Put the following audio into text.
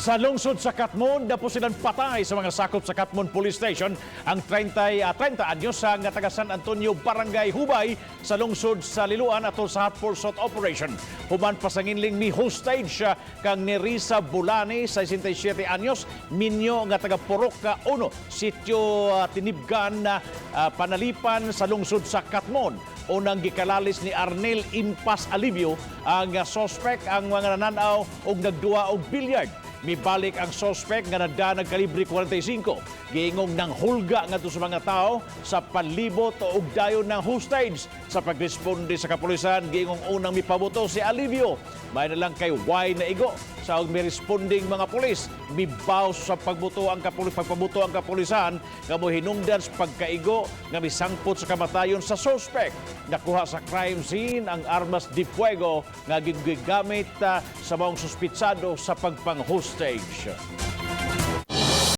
Sa lungsod sa Catmon, napusilan patay sa mga sakop sa Catmon Police Station ang 30 anyos sa nga taga San Antonio, Barangay Hubay sa lungsod sa Liloan atol sa Hot Pursuit Operation. Human pasanginling mi hostage kang Nerissa Bulani, 67 anyos, minyo nga taga Purok 1, sitio Tinibgan na Panalipan sa lungsod sa Catmon. Unang gikalalis ni Arnel Impas Alivio ang suspect ang mga nananaw og nagduwa og bilyard. Mibalik ang suspect nga nagda ng kalibre 45. Giingong nang hulga ngadto sa mga tao sa palibot og dayon ng hostage. Sa pagresponde sa kapulisan, giingong unang mipabuto si Alivio. May na lang kay way naigo sa og miresponding mga pulis. Mibaw sa pagbuto ang pagpabuto ang kapulisan nga mohinungdan sa pagkaigo nga misangpot sa kamatayon sa suspect. Nakuha sa crime scene ang armas de fuego nga gigamit sa maong suspitsado sa pagpang-hostage.